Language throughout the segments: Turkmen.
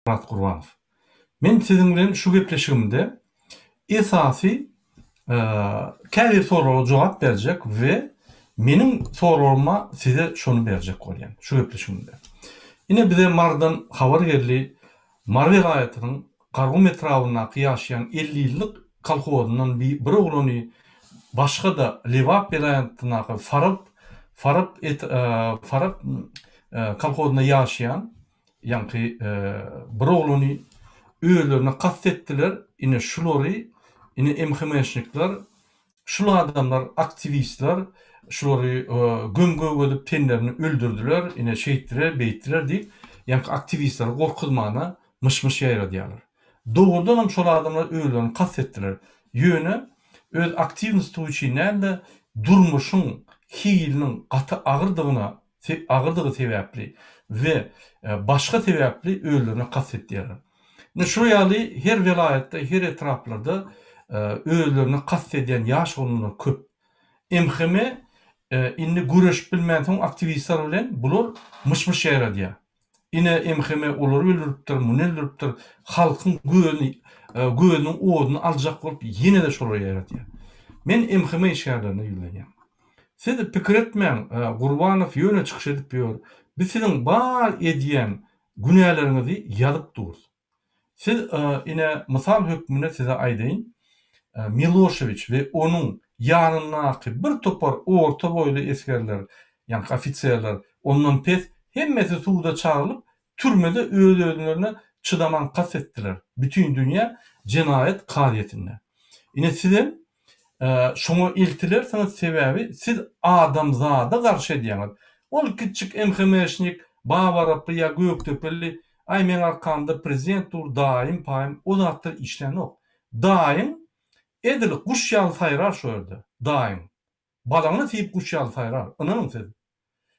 Myrat Gurbanow. Men siziň bilen şu gepleşigimde esasy käbir soraglara jogap berjek we meniň soraglaryma size şony berjek bolýan şu gepleşigimde. Ine bize Marydan habar geldi. Mary welaýatynyň Garagum etrabyndaky ýaşaýan 50 ýyllyk kolhozyndan bir oglany başga-da Lebap welaýatyndaky Farap Farap Farap kolhozynda ýaşaýan ýaňky bir oglany özlerine kast etdiler, ine şulary ine MHM-şnikler, şul adamlar aktiwistler şulary göm-gök edip tenlerini öldürdiler, ine şeýtdiler, beýtdiler diýip, ýaňky aktiwistleri gorkuzmana myş-myş ýaýradýarlar. Dogrudanam şol adamlar özlerini kast etdiler. Ýöne öz aktiwnostygy üçin däl-de, durmuşyň hiliniň gaty agyrdygyna agyrdygy sebäpli we başga sebäpli özlerine kast etýärler. Ine şu ýaly her welaýatda, her etraplarda özlerine kast edýän ýaş oglanlar köp. MHM indi göreşip bilmänsoň aktiwistler bilen bular myş-myş ýaýradýar. Ine MHM olary öldüripdir, muny öldüripdir. Halkyň gözüni gözüniň oduny aljak bolup ýene-de şolary ýaýradýar. Men MHM işgärlerine ýüzlenýän. Siz pikir etmäň, Gurbanow ýöne çykyş edip ýör. Biz siziň bar edýän günäleriňizi ýazyp durus. Siz ine mysal hökmünde size aýdaýyn, Miloşewiç we onuň ýanyndaky bir topar orta boýly esgerler, ýaňky ofiserler, ondan pes hemmesi suda çagyrylyp, türmede öz-özlerine çydaman kast etdiler, bütin dünýä jenaýat kazyýetinde. Ine sizem Şoňa eltilersiňiz sebäbi siz adamzada garşy edýäňiz. Ol kiçjik MHM-şnik Babaraply ýa Gökdepeli aý meň arkamda prezident dur daýym paýym o zatlar işlänok. Daýyň edil guş ýaly saýrar şo ýerde daýyň. Balagyny siýip guş ýaly saýrar. Ynanyň siz.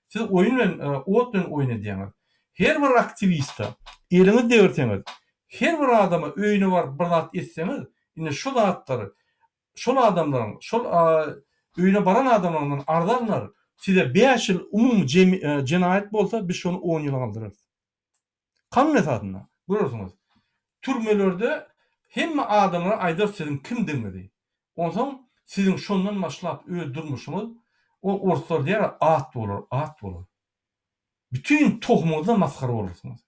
Siz oýun bilen ot bilen oýun edýäňiz. Her bir aktiwiste eliňizi degirseňiz, her bir adama öýüne baryp bir zat etseňiz, indi şu zatlary şol adamlaryň, şol öýüne baran adamlaryňdan arza alnar, size bäş ýyl umumy jenaýat bolsa, biz şony on ýyla galdyrarys. Kanun esasynda, görersiňiz. Türmelerde hemme adamlara aýdarys siziň kimdigiňizi. Onsoň siziň şondan başlap öz durmuşyňyz, o orslar diýer at bolar, at bolar. Bütin tohumyňyzdan masgara bolarsyňyz.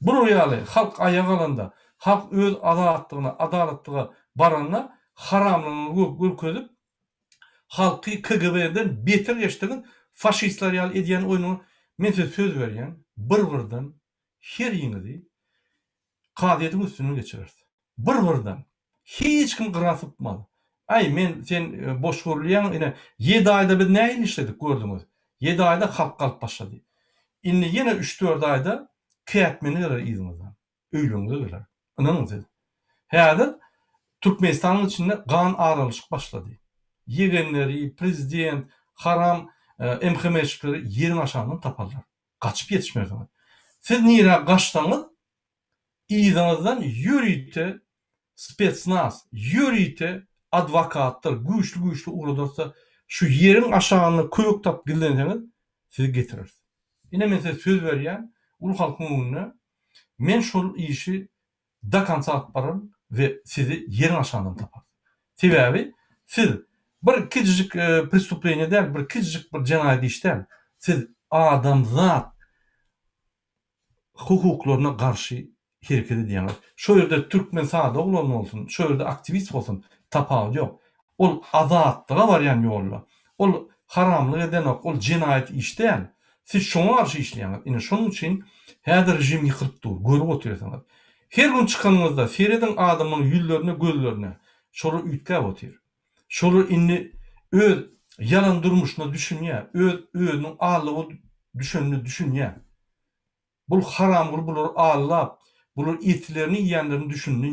Bular ýaly halk aýaga galanda, halk öz azatlygyna, adalatlyga baranda haramlygyňyzy görkezip, halky KGB-den beter geçdiňiz, faşistler ýaly edýän oýnuňyz, men size söz berýän, bir-birden heriňizi kazyýetiň üstünden geçireris. Bir-birden. Hiç kim gyra sypmaz. Aý, men, sen boş gürleýäň, ine, ýedi aýda biz nähili işledik, gördüňiz. Ýedi aýda halk galyp başlady. Indi ýene üç-dört aýda kätmeni geler yzyňyzdan. Öýleriňize geler. Ynanyň siz. Häzir Türkmenistanyň içinde gan aralyşyk başlady. Ýegenleri, prezident, haram MHM-şikleri ýeriň aşagyndan taparlar. Gaçyp ýetişmersiňiz. Siz nirä gaçsaňyz, yzyňyzdan ýörite spetsnaz, ýörite adwokatlar güýçli-güýçli ugradarsa, şu ýeriň aşagynda kök tapyp gizlenseňiz, sizi getireris. Ine men size söz berýän, uly halkyň öňünde men şol işi do konca alyp bararyn we sizi ýeriň aşagyndan taparys. Sebäbi siz bir kiçijik prestupleniýe däl, bir kiçijik bir jenaýat iş däl, siz adamzat hukuklaryna garşy hereket edýäňiz. Şo ýerde türkmen sada oglan bolsun, şo ýerde aktiwist bolsun, tapawudy ýok. Ol azatlyga barýan ýolda. Ol haramlyk edenok, ol jenaýat iş däl. Siz şoňa garşy işleýäňiz. Ine şonuň üçin häzir režim ýykylyp dur, görüp otyrsyňyz. Her gün çykanyňyzda serediň adamlaryň ýüzlerine, gözlerine. Şolar üýtgäp otyr. Şolar indi öz ýalan durmuşyna düşünýär, öz özüniň aldawa düşenine düşünýär. Bul haramguly bulary allap, bular etlerini iýenlerini düşündi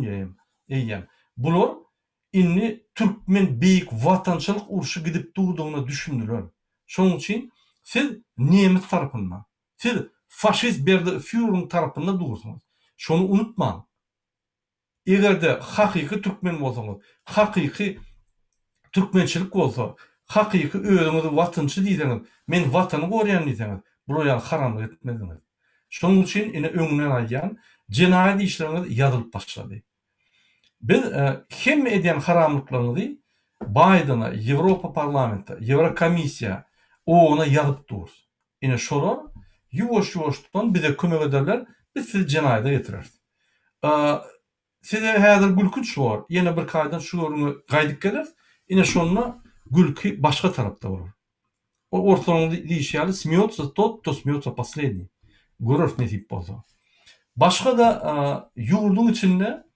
eýýäm. Bular indi türkmen beýik watançylyk urşy gidip durdygyna düşündiler. Şonuň üçin siz nemes tarapynda, siz faşist Berdi Fýureriň tarapynda dursuňyz. Şony unutmaň. Eger-de hakyky türkmen bolsaňyz, hakyky türkmençilik bolsa, hakyky özüňizi watynçy diýseňiz, men watany gorýan diýseňiz, bular ýaly haramlyk etmezdiňiz. Şonuň üçin ine öňünden aýdýan, Jenaýat işleriňiz ýazylyp başlady. Biz hemme edýän haramlyklaryňyzy Baýdena, Ýewropa parlamente, Ýewrokomissiýa, OON-a ýazyp durus. Ine şolar ýuwaş-ýuwaşdan bize kömek ederler, biz sizi jenaýada getireris. Size häzir gülkünç bor, ýene birki aýdan şu gürrüňe gaýdyp geleris, ine şonda gülki başga tarapda bolar. O orslaryň diýşi ýaly smýotsa tot, kto smýotsa posledniý. Göreris nesip bolsa. Başga-da ýurduň içinde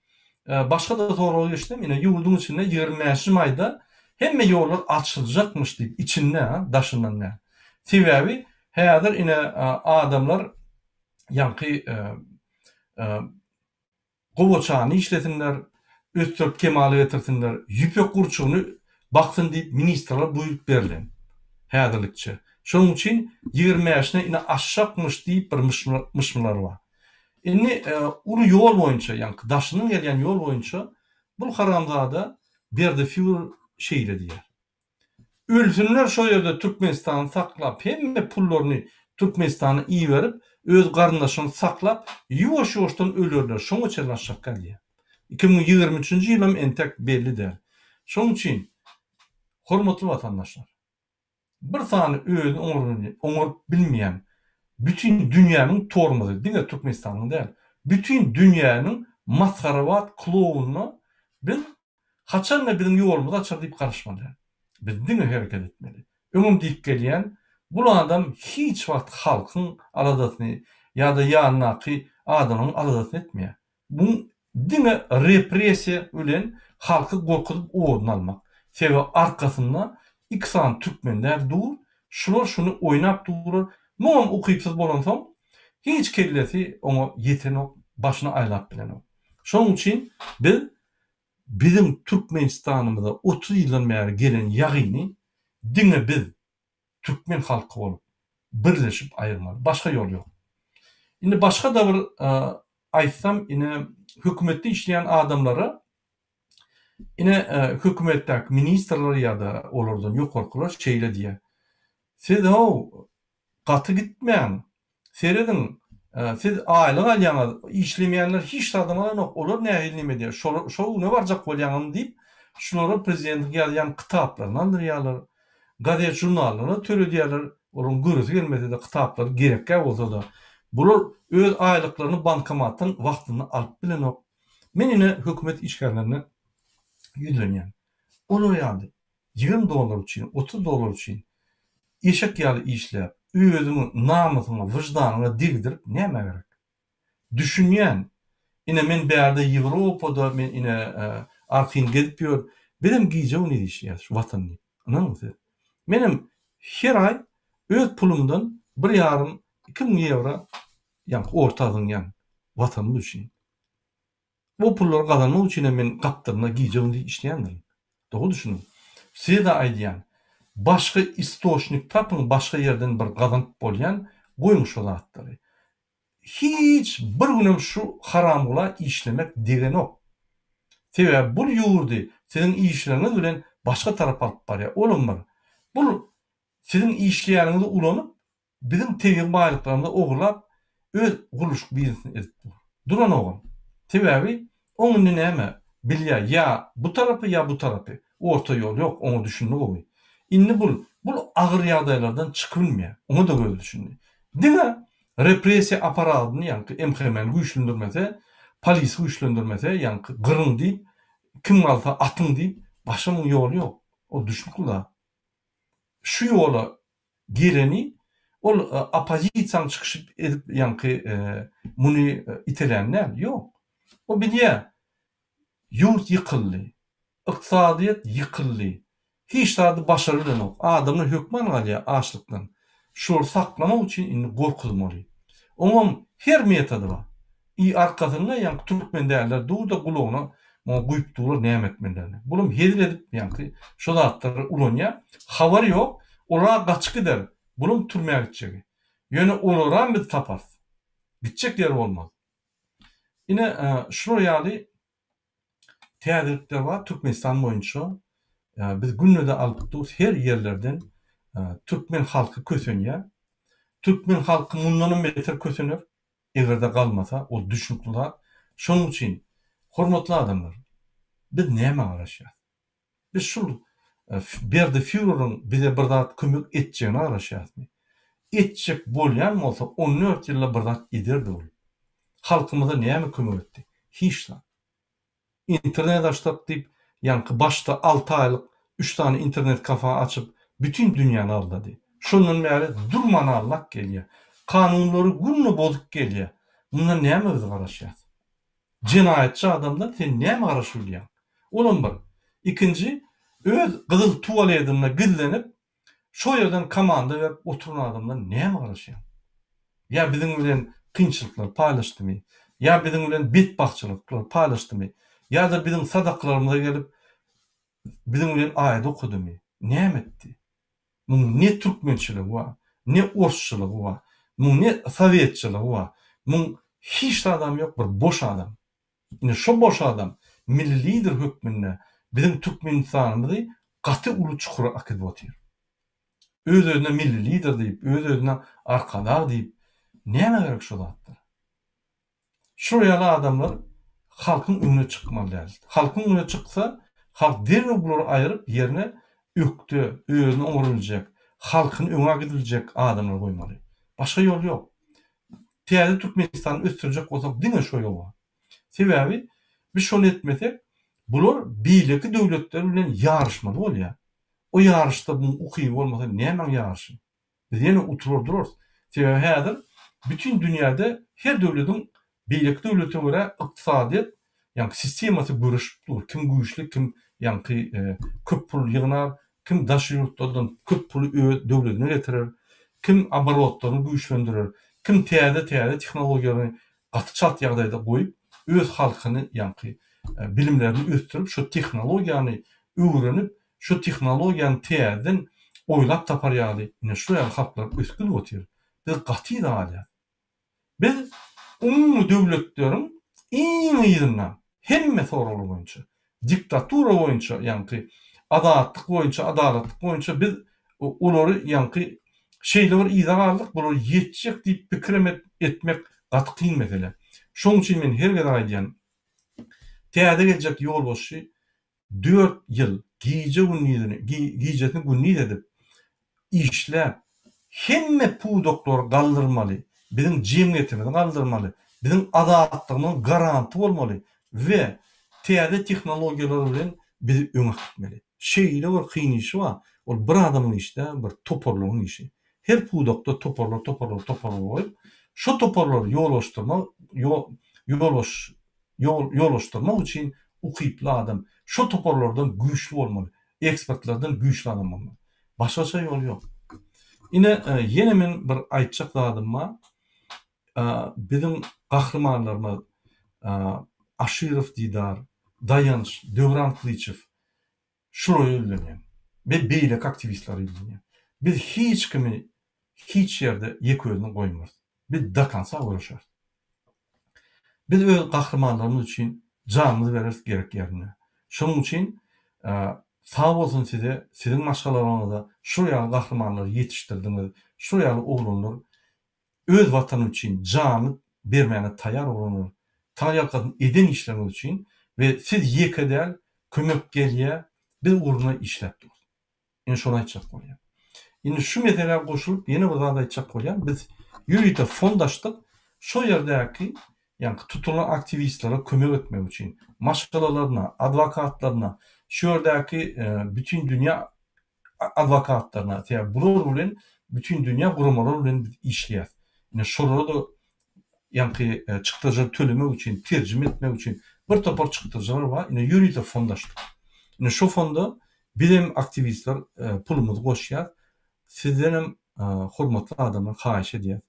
başga-da soraga geçsem, ine ýurduň içinde 25-nji maýda hemme ýollar açyljakmyş diýip içinde, daşyndan däl. Sebäbi häzir ine adamlar ýaňky Gowaçany işlesinler, ösdürip kemala getirsinler, ýüpek gurçugyny baksyn diýip ministrler buýruk berlen. Häzirlikçe. Şonuň üçin 25-ine ine aşjakmyş diýip bir myşmylar bar. Indi uly ýol boýunça, ýaňky daşyndan gelýän ýol boýunça bul haramzada Berdi Fýurer şeýle diýýär. Ölsünler şo ýerde Türkmenistany saklap hemme pullaryny Türkmenistana iberip öz garyndaşyny saklap ýuwaş ýuwaşdan ölerler şoňa çenli aşak galýa. 2023-nji ýylam entek belli däl. Şoň üçin hormatly watandaşlar bir sany özüni oňaryp bilmeýän bütin dünýäniň tormozy diňe Türkmenistanyň däl bütin dünýäniň masgarabat klownyna biz Haçanda biziň ýolumyzy açar diýip garaşmaly däl. Biz diňe hereket etmeli. Öňem diýip gelýän, bul adam hiç wagt halkyň aladasyny ýa-da ýanyndaky adamyň aladasyny etmeýär. Buň diňe repressiýa bilen halky gorkuzyp orun almak. Sebäbi arkasynda iki sany türkmen däl dur, şular şuny oýnap durar. Muňam ukypsyz bolansoň hiç kellesi oňa ýetenok, başyny aýlap bilenok. Şonuň üçin biz Biziň Türkmenistanymyza 30 ýyldan bäri gelen ýagyny diňe biz, türkmen halky bolup, birleşip aýyrmaly. Başga ýol ýok. Indi başga-da bir aýtsam, ine, hökümetde işleýän adamlara, ine, hökümetdäki ministrler ýa-da olardan ýokarkylar şeýle diýýär, Siz-ow, Gaty gitmäň. Serediň, siz aýlyk alýaňyz, işlemeýänler hiç zadam alanok, olar nähili neme edýär, şolar şo güne barjak bolýaňyzmy diýip, şulara prezidentiň ýazýan kitaplaryny aldyrýarlar, gazet-žurnallaryny töledýärler, olaryň göresi gelmese-de, kitaplary gerekkä bolsa-da, bular öz aýlyklaryny bankomatdan wagtynda alyp bilenok. Men ine hökümet işgärlerine ýüzlenýän. Olar ýaly 20 dollar üçin, 30 dollar üçin eşek ýaly işläp, özüňi namysyňa, wyždanyňa degdirip nämä gerek? Düşünýän. Ine men bärde Ýewropada men ine arkaýyn gezip ýör. Bizem gije-gündiz işleýäs şu watan diýip. Ynanyň siz. Menem her aý öz pulumdan bir ýarym, 2000 ýewro ýaňky orta zyňýan watanymyz üçin. Bu pullary gazanmak üçinem men gapdalynda gije-gündiz işleýändirin. Dogry düşüniň. Size-de aýdýan, başga istoçnik tapyň, başga ýerden bir gazanyp bolýan, goýuň şo zatlary. Hiç bir günem şu haramgula işlemek degenok. Sebäbi bul ýurdy siziň işleriňiz bilen başga tarapa alyp barýar. Olam bir. Bul siziň işleýäniňizi ulanyp, Biziň tebigy baýlyklarymyzy ogurlap öz gurluşyk biznesini edip dur. Duranogam. Sebäbi oň indi näme bilýä ýa bu tarapy ýa bu tarapy. Orta ýol ýok oňa düşündi gowy. Indi bul bul agyr ýagdaýlardan çykybilmeýä. Oňa-da gözi düşündi. Diňe repressiýa aparadyny ýaňky MHM-ni güýçlendirmese, polisi güýçlendirmese ýaňky gyryň diýip kim galsa atyň diýip başga muň ýoly ýok. Ol düşnükli zat. Şu ýola geleni ol oppozisiýanyň çykyş edip ýaňky muny itelän däl, ýok. O bilýär, ýurt ýykyldy, ykdysadyýet ýykyldy, hiç zady başaryp bilenok, adamlar hökman galýar açlykdan. Şulary saklamak üçin indi gorkuzmaly. Oňam her metody bar. I arkasynda ýaňky türkmen däller dur-da gulagyna muňa guýup durlar näme etmelidigini. Bulam hezil edip ýaňky şo zatlary ulanýar. Habary ýok, olar gaçyp gider, bulam türmä gitjegi. Ýöne olaram biz taparys. Gitjek ýeri bolmaz. Ine şular ýaly täzelikler bar Türkmenistan boýunça. Biz günde-de alyp durus her ýerlerden türkmen halky kösenýär. Türkmen halky mundanam beter kösener. Eger-de galmasa, ol düşnükli zat. Şonuň üçin, hormatly adamlar, biz nämä garaşýas? Biz şul Berdi fýureriň bize bir zat kömek etjegine garaşýasmy? Etjek bolýan bolsa, on dört ýylda bir zat ederdi ol. Halkymyza näme kömek etdi? Hiç zat. Internet açsak diýip, ýaňky başda alty aýlyk üç sany internet kafe açyp, bütin dünýäni aldady. Şondan bäri durman aldap gelýär. Kanunlary günde bozup gelýär. Mundan näme biz garaşýas? Jenaýatçy adamdan sen näme garaşyp bilýäň? Olam bir. Ikinji, öz gyzyl tualedinde gizlenip, Şo ýerden komanda berip oturan adamdan näme garaşýaň? Ýa biziň bilen kynçylyklary paýlaşdymy? Ýa biziň bilen betbagtçylyklary paýlaşdymy? Ýa-da biziň sadakalarymyza gelip, biziň bilen aýat okadymy? Näme etdi? Muň ne türkmençiligi bar, ne orsçulygy bar, muň ne sowetçiligi bar, muň hiç zadam ýok, bir boş adam. Ine şo boş adam milli lider hökmünde biziň Türkmenistanymyzy gaty uly çukura akidip otyr. Öz-özüne milli lider diýip, öz-özüne arkadag diýip, nämä gerek şo zatlar? Şular ýaly adamlar halkyň öňüne çykmaly däl. Halkyň öňüne çyksa, halk derrew bulary aýyryp ýerine ökde, özüni oňaryp biljek, halkyny öňe äkidip biljek adamlary goýmaly. Başga ýol ýok. Täze Türkmenistany ösdürjek bolsak diňe şo ýol bar. Sebäbi biz şony etmesek bular beýleki döwletler bilen ýaryşmaly bolýar. O ýaryşda muň ukyby bolmasa nämäň ýaryşy? Biz ýene uturar durarys. Sebäbi häzir bütin dünýäde her döwlediň beýleki döwlete görä ykdysadyýet ýaňky sistemasy göreşip dur. Kim güýçli, kim ýaňky köp pul ýygnar, kim daşary ýurtlardan köp puly öz döwledine getirer, kim oborotlaryny güýçlendirer, kim täze-täze tehnologiýalary gaty çalt ýagdaýda goýup, öz halkyny ýaňky bilimlerini ösdürip, şo tehnologiýany öwrenip, şo tehnologiýany täzeden oýlap tapar ýaly ine şu ýaly halklar ösüp gidip otyr. Biz gaty yza galýas. Biz umumy döwletleriň iň yzynda hemme soraglar boýunça, diktatura boýunça ýaňky azatlyk boýunça, adalatlyk boýunça biz olary ýaňky şeýle bir yza galdyk, bular ýetjek diýip pikirem etmek gaty kyn mesele. Şonuň üçin men her gezek aýdýan, täze geljek ýolbaşçy Dört ýyl gije-gündizini, gijesini gündiz edip işläp, hemme pudaklary galdyrmaly, biziň jemgyýetimizi galdyrmaly, biziň azatlygymyzyň garanty bolmaly we täze tehnologiýalar bilen bizi öňe äkitmeli. Şeýle bir kyn işi bar, ol bir adamyň işi däl, bir toparlaryň işi. Her pudakda toparlar, toparlar, toparlar goýup, şo toparlary ýolbaşdyrmak, ýolbaş ýoluşdyrmak üçin ukyply adam, şo toparlardan güýçli bolmaly, ekspertlerden güýçli adam bolmaly. Başgaça ýol ýok. Ine, ýene men bir aýtjak zadym bar. Biziň gahrymanlarymyz Aşyrow Didar, Daýanç, Döwran Kylyçow şulara ýüzlenýän we beýleki aktiwistlere ýüzlenýän. Biz hiç kimi hiç ýerde ýeke özüni goýmarys. Biz do konca göreşeris. Biz öz gahrymanlarymyz üçin janymyzy bereris gerek ýerinde. Şonuň üçin sag bolsun size, siziň maşgalalaryňyza şul ýaly gahrymanlary ýetişdirdiňiz, şul ýaly oglanlar öz watany üçin janyny bermäne taýýar oglanlar. Taňryýalkasyn eden işleriňiz üçin we siz ýeke däl kömek gelýä biz ugruna işläp durus. Indi şony aýtjak bolýan. Indi şu meselä goşulyp ýene bir zat aýtjak bolýan. Biz ýörite fond açdyk. Şo ýerdäki ýaňky tutulan aktiwistlere kömek etmek üçin, maşgalalaryna, adwokatlaryna, şu ýerdäki bütin dünýä adwokatlaryna, sebäbi bular bilen bütin dünýä guramalary bilen biz işleýäs. Indi şolara-da ýaňky çykdajylary tölemek üçin, terjime etmek üçin bir topar çykdajylar bar. Indi ýörite fond açdyk. Indi şo fonda bizem aktiwistler pulumyzy goşýas. Sizdenem hormatly adamlar haýyş edýäs.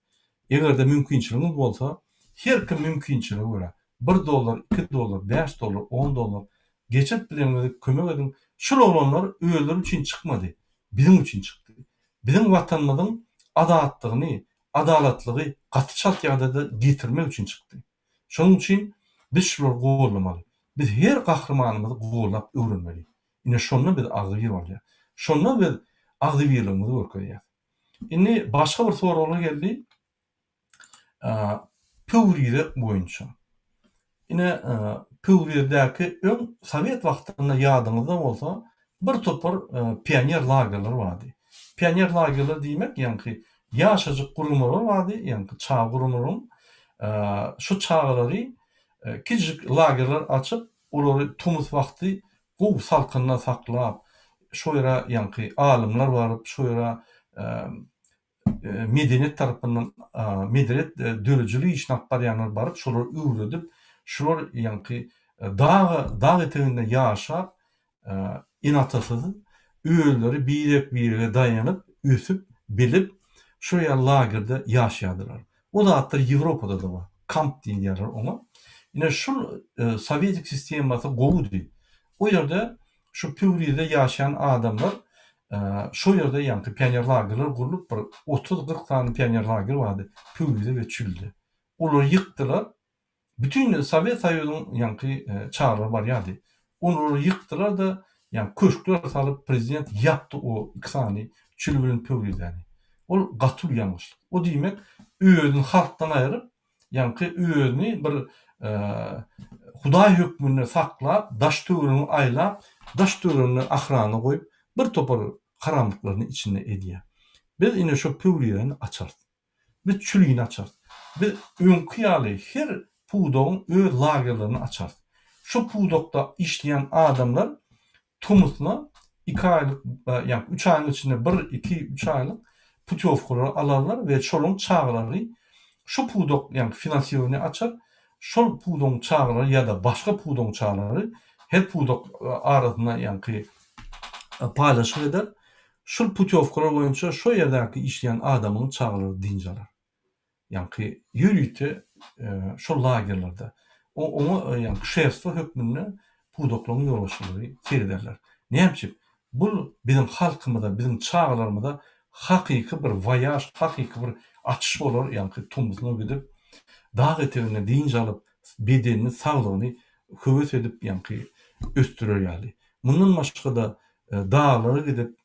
Eger-de mümkinçiligiňiz bolsa, her kim mümkinçilige görä, bir dollar, iki dollar, bäş dollar, on dollar geçirip bileniňizi kömek ediň. Şul oglanlar özleri üçin çykmady, biziň üçin çykdy. Biziň Watanymyzyň azatlygyny, adalatlygy gaty çalt ýagdaýda getirmek üçin çykdy. Şonuň üçin biz şulary gollamaly. Biz her gahrymanymyzy gollap öwrenmeli. Ine şonda biz agzybir bolýas. Şonda biz agzybirligimizi görkezýäs. Indi başga bir soraglar geldi. Pöwrize boýunça. Ine, Pöwrizdäki öň sowet wagtynda ýadyňyzda bolsa, bir topar pioner lagerleri bardy. Pioner lagerleri diýmek, ýaňky ýaşajyk guramalar bardy, ýaňky çaga guramalaryň şu çagalary kiçijik lagerler açyp, olary tomus wagty gowy salkynda saklap, şo ýere ýaňky alymlar baryp, şo ýere medeniýet tarapyndan medeniýet döredijilik işini alyp barýanlar baryp şolary öwredip, şular ýaňky dag dag eteginde ýaşap, ene-atasyz özleri birek-birege daýanyp, ösüp, bilip, şol ýaly lagerde ýaşaýardylar. O zatlar Ýewropada-da bar. Kamp diýilýärler oňa. Ine şul sowetik sistemasy gowudy. O ýerde şu Pöwrizde ýaşaýan adamlar şo ýerde ýaňky pioner lagerler gurlup bir 30-40 sany pioner lager bardy Pöwrizde we Çülde. Olary ýykdylar. Bütin Sowet Soýuzynyň ýaňky çagalary barýardy. Olary ýykdylar-da, ýaňky köşkler salyp prezident ýapdy o iki sany Çül bilen Pöwrizäni. Ol gaty uly ýalňyşlyk. O diýmek özüni halkdan aýryp, Ýaňky özüni bir Hudaý hökmünde saklap, daş-töweregini aýlap, daş-töwereginde ahrana goýup, bir topar haramlyklaryny içinde edýär. Biz ine şo pöwrizäni açarys. Biz çülini açarys. Biz öňki ýaly her pudagyň öz lagerlerini açarys. Şo pudakda işleýän adamlar Tomusna iki aýlyk, ýagny üç aýyň içinde bir, iki, üç aýlyk putýowkalary alarlar we şolaryň çagalary şu pudak, ýagny finansirowaniýe açar, şol pudagyň çagalary ýa-da başga pudagyň çagalary her pudak arasynda ýagny paýlaşyk eder, şol putýowkalar boýunça şo ýerdäki işleýän adamyň çagalary dynç alar. Ýaňky ýörite şol lagerlerde oňa ýaňky şefstwo hökmünde pudaklaryň ýolbaşçylary serederler. Näme üçin? Bul biziň halkymyza, biziň çagalarymyza hakyky bir woýaž, hakyky bir açyş bolar, ýaňky tomusuna gidip, dag eteginde dynç alyp, bedenini, saglygyny höwes edip, ýaňky ösdürer ýaly. Mundan başga-da daglara gidip,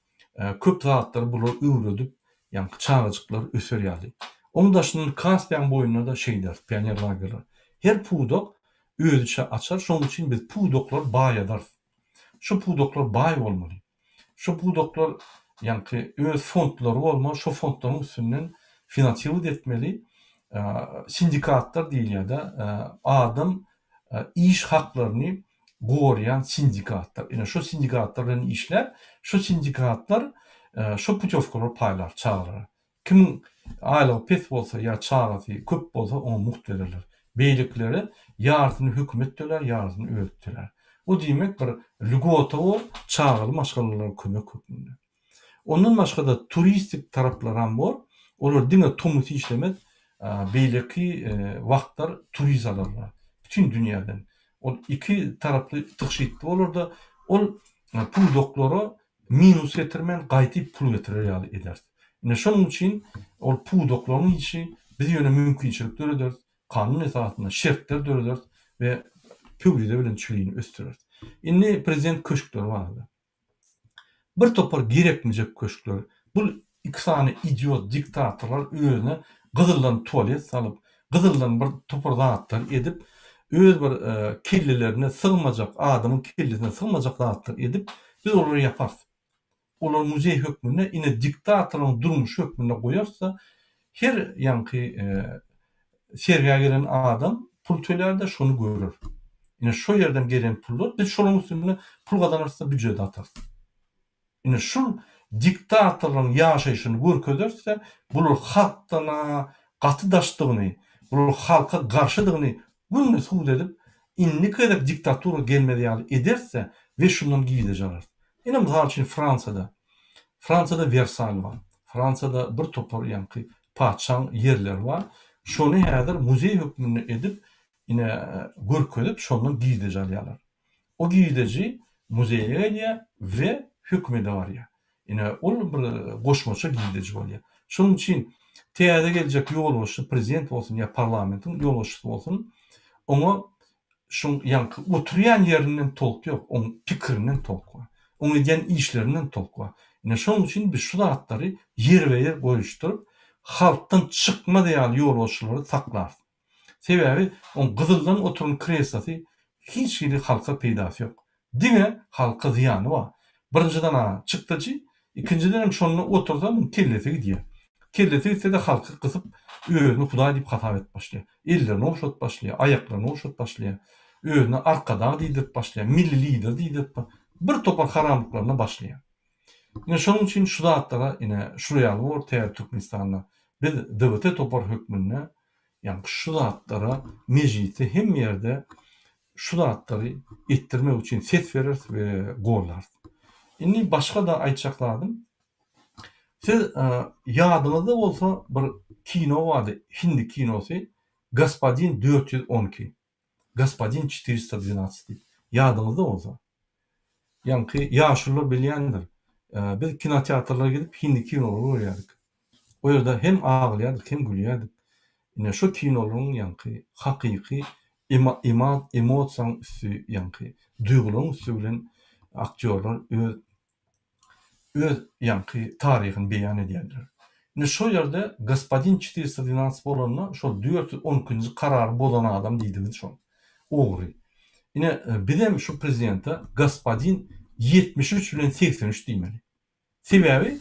Köp zatlary bular öwredip, ýaňky çagajyklar öser ýaly. Oň daşyndan Kaspiýaň boýunda-da şeýderis, pioner lagerler. Her pudak özüçe açar, şonuň üçin biz pudaklary baýadarys. Şu pudaklar baý bolmaly. Şu pudaklar ýaňky öz fondlary bolmaly, şo fondlaryň üstünden finansirowat etmeli. Sindikatlar diýilýär-de, adam iş haklaryny gorýan sindikatlar. Ine şo sindikatlar bilen işläp, şo sindikatlar şo putýowkalary paýlar çagalara. Kimiň aýlygy pes bolsa ýa çagasy köp bolsa oňa mugt bererler. Beýlekilere ýarsyny hökümet tölär, ýarsyny özi tölär. Bu diýmek bir lýgota bor çagaly maşgalalara kömek hökmünde. Ondan başga-da turistik taraplaram bor. Olar diňe tomus işlemez, beýleki wagtlar turist alarlar. Bütin dünýäden. Ol iki taraply tygşytly bolar-da, ol pudaklara minus getirmän, gaýtyp pul getirer ýaly ederis. Ine şonuň üçin ol pudaklaryň işi, biz ýöne mümkinçilik dörederis, kanun esasynda şertler dörederis we pöwrize bilen çülini ösdüreris. Indi prezident köşkleri barada. Bir topar gerekmejek köşkler. Bul iki sany idiot diktatorlar özüne gyzyldan tualet salyp, gyzyldan bir topar zatlar edip, öz bir kellelerine sygmajak, adamyň kellesine sygmajak zatlar edip, biz olary ýaparys. Olary muzeý hökmünde, ine diktatorlaryň durmuşy hökmünde goýarys-da, her ýaňky Sergä gelen adam pul tölär-de şony görer. Ine şo ýerden gelen pullar biz şolaryň üstünde pul gazanarys-da býujete atarys. Ine şul diktatorlaryň ýaşaýşyny görkezeris-de bular halkdan-a gaty daşdygyny, bular halka garşydygyny günde subut edip indiki gezek diktatura gelmez ýaly ederis-de we şundan girdeji alarys. Ine mysal üçin Fransiýada Fransiýada Wersal bar. Fransiýada bir topar ýaňky patyşaň ýerleri bar. Şony häzir muzeý hökmünde edip, ine, görkezip, şondan girdeji alýarlar. O girdeji muzeýe gelýär we hökümede barýar. Ine, ol bir goşmaça girdeji bolýar. Şonuň üçin täze geljek ýolbaşçy prezident bolsun ýa parlamentiň ýolbaşçysy bolsun, oňa Şoň ýaňky oturýan ýerinden tolk ýok, oň pikirinden tolk bar. Oň edýän işlerinden tolk bar. Ine şoň üçin biz şu zatlary ýerbe-ýer goýuşdyryp, halkdan çykmaz ýaly ýolbaşçylary saklarys. Sebäbi oň gyzyldan oturan kreslosy hiç hili halka peýdasy ýok. Diňe halka zyýany bar. Birinjiden-a çykdajy, ikinjidenem şonda otursa muň kellesi gidýär. Kellesi gitse-de halky gysyp özüni hudaý diýip hasap edip başlaýar. Ellerini ogşadyp başlaýar, aýaklaryny ogşadyp başlaýar. Özüne arkadag diýdirip başlaýar, milli lider diýdirip bir topar haramlyklaryna başlaýar. Ine şonuň üçin şu zatlara ine şular ýaly bor täze Türkmenistanda. Biz DWT topar hökmünde ýagny şu zatlara mejlisde hemme ýerde şu zatlary etdirmek üçin ses bereris we gollarys. Indi başga-da aýtjak zadym siz ýadyňyzda bolsa bir kino bardy hindi kinosy Gospodin 412. Gospodin 412 diýip. Ýadyňyzda bolsa. Ýaňky ýaşulular bilýändir. Biz kinoteatrlara gidip hindi kinolary görýärdik. O ýerde hem aglaýardyk, hem gülýärdik. Ine şo kinolaryň ýaňky hakyky emosiýaň üsti ýaňky duýgularyň üsti bilen aktýorlar öz öz ýaňky taryhyny beýan edýärler. Indi şo ýerde gospodin 412 bolanda şol 412-nji karary bozan adam diýdigiz şol. Ogry. Ine bizem şu prezidente gospodin 73 bilen 83 diýmeli. Sebäbi